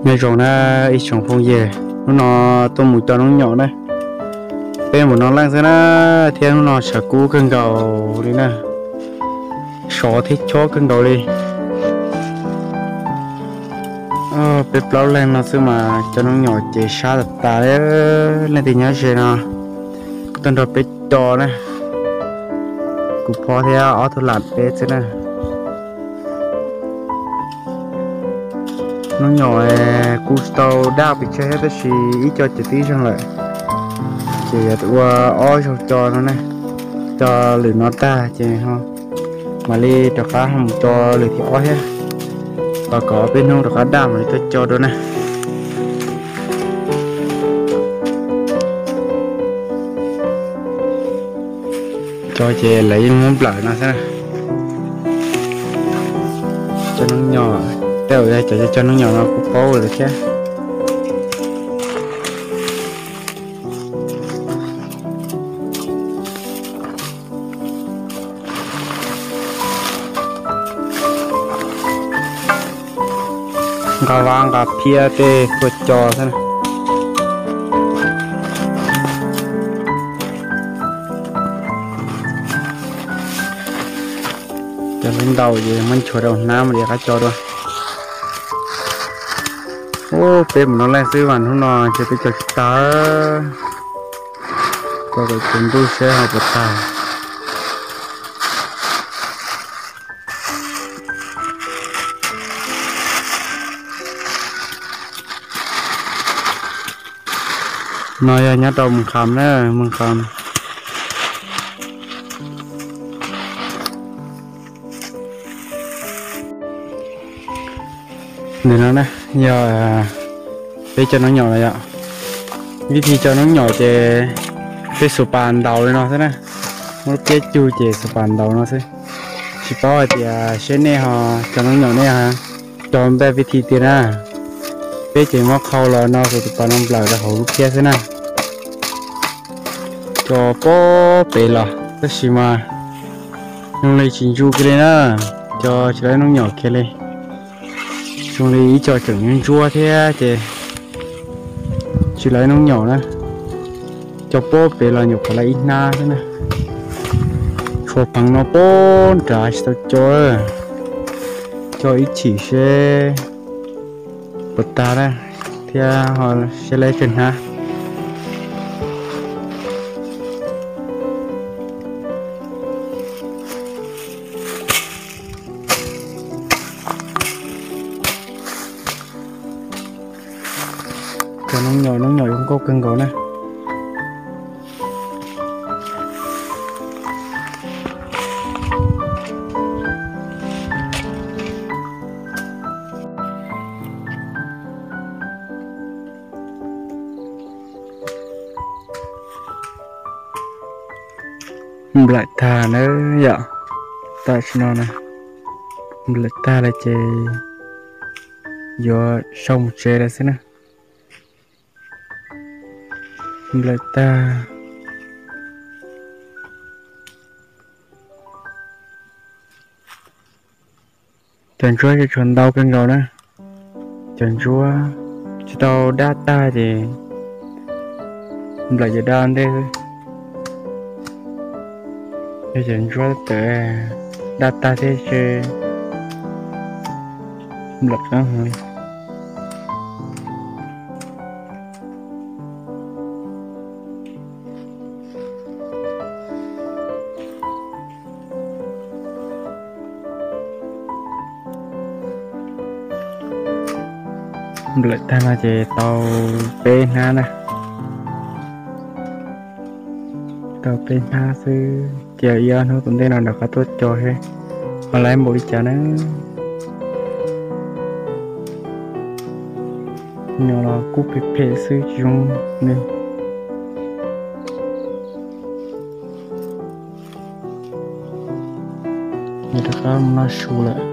Nyob zoo na ib tsoom phooj ywg, hnub no tuaj mus coj noob nyom na. Peb mus no leej xwb na, thiab hnub no tshav kub kawg nkaus li na. Sov thiab chob kawg nkaus li. Peb plaub leeg no xwb mas coj noob nyom ces sab tas tas li. Leej twg nyob ze no tuaj nrog peb coj na. Kuv phob thiab ob tug lam peb xwb na. Noob nyom kuj tsis tau daj pes tsawg thiab tab sis ib co ces twb zeeg lawm. Ces yuav ua ob zaug co no ne. Co lwm no tag ces mam li rov qab mus co lwm thib ob thiab. Tos kom peb hnub rov qab daj mam li tuaj co dua na. Co ces lawv yeej muab nplawm no xwb. Cov noob nyom, tej zaum yog cov coj noob nyom no kuj paub lawm thiab. Nqa vab nqa phiab tej tuaj co xwb. Cov lub ntau ces muab nchuav rau hnab mam li qab co dua. Ub, peb mus no leej xwb mas hnub no ces peb co tsis tag. Co kom tsaus ntuj seb ho puas tag. No yog nyob rau Moos Kham na, Moos Kham. Ntawm no na yog peb cov noob nyom no yom. Vib thi cov noob nyom ces peb xuas pas ntaus li no xwb na. Muab lub phiab cug ces xuas pas ntaus no xwb. Tsis paub hais tias seb nej ho cov noob nyom nej ho cog npaj vib thi tiag na. Peb ces muab qhau los no xuas tus pas no nplawm rau hauv lub phiab xwb na. Co pob pem los tab sis mas zoo li tsis ntsuj kiag li na. Co tsis tau noob nyom kiag li. Zoo li ib co tseem ntsuab thiab ces tsis tau noob nyom na. Co pob pem los nyuam qhuav tau ib hnab xwb na. Tshuav pheev no pob nrad tsis tau co. Co ib chim seb puas tag na, thiab ho seb lawv tsawg hnab. Cov noob nyom, noob nyom zoo nkauj kawg nkaus na. Nplawm tag na yom, tam sim no na, nplawm tag lawm ces yuav sau mus tsev lawm xwb na. Nplawm tag. Cov ntsuab ces tshuav ntau kawg nkaus na. Cov ntsuab tsis tau daj tag ces nplawm cov daj ntej xwb. Yog cov ntsuab tawm daj tag thiab ces nplawm qab heev li. Nplawm tag no ces tau peb hnab na. Tau peb hnab xwb, cia ib ob hnub tom ntej no rov qab tuaj co seb ho laib npaum li cas na. Nyob los kuj phem phem xwb tsis zoo li. Nws rov qab mus noj su lawm.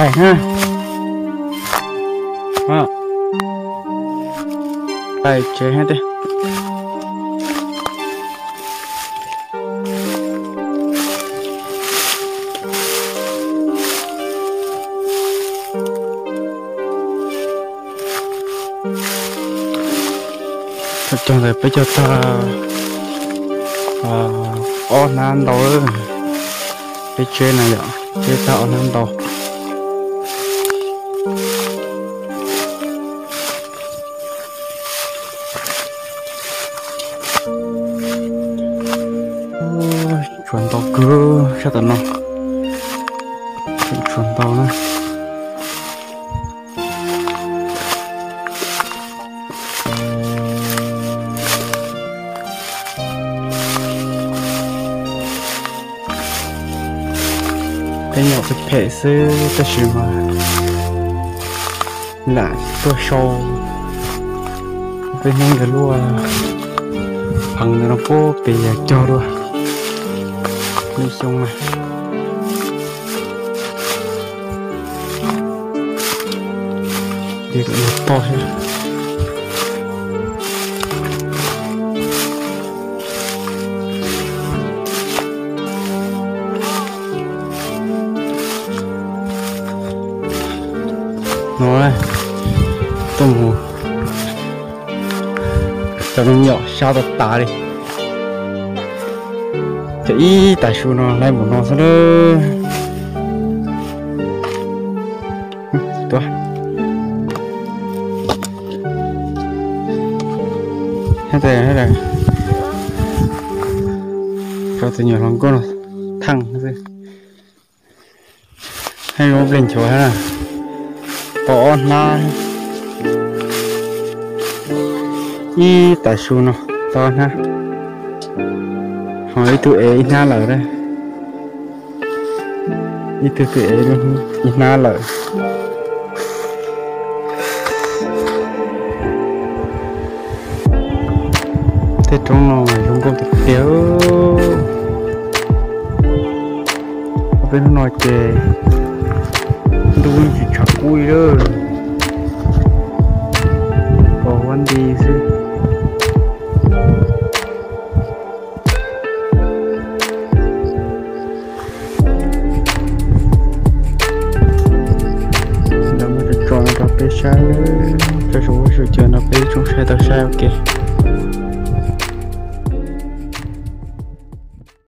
Tais na. Tais tsev thiab tiag. Cog ntawd peb cog tag ob hnab ntau lawm. Peb tsev na yom, tsev tag ob hnab ntau. Tshuav ntau kawg sab tom no, tseem tshuav ntau na. Peb nyuam phem phem xwb tab sis mas lam tuaj sau peb hnub ntawd luaj, pheev ntawd no puag pem yog cog dua lub xyoo na. Ces kom toj thiab. No, tuaj mus cov me nyuam sab tas tas li. Cov ib tas su no laib npaum no xwb lawm. Tuaj. Cov tus nyuam hluas nkauj no theej xwb. Hab zoo nplej nchuav hab na. Tau ob hnab, ib tas su no tau ob hnab. Ho ib tug ev ib hnab lawm. Ib tug twb ev ib hnab lawm. Tej roob no zoo nkauj tiag tiag. Peb hnub no ces ntuj tsis tshav kub li lawm, pos huab nti xwb. Lawv muab tso no rau peb saib, tso saum huab saum cua no peb tsoob saib tau saib ua ke.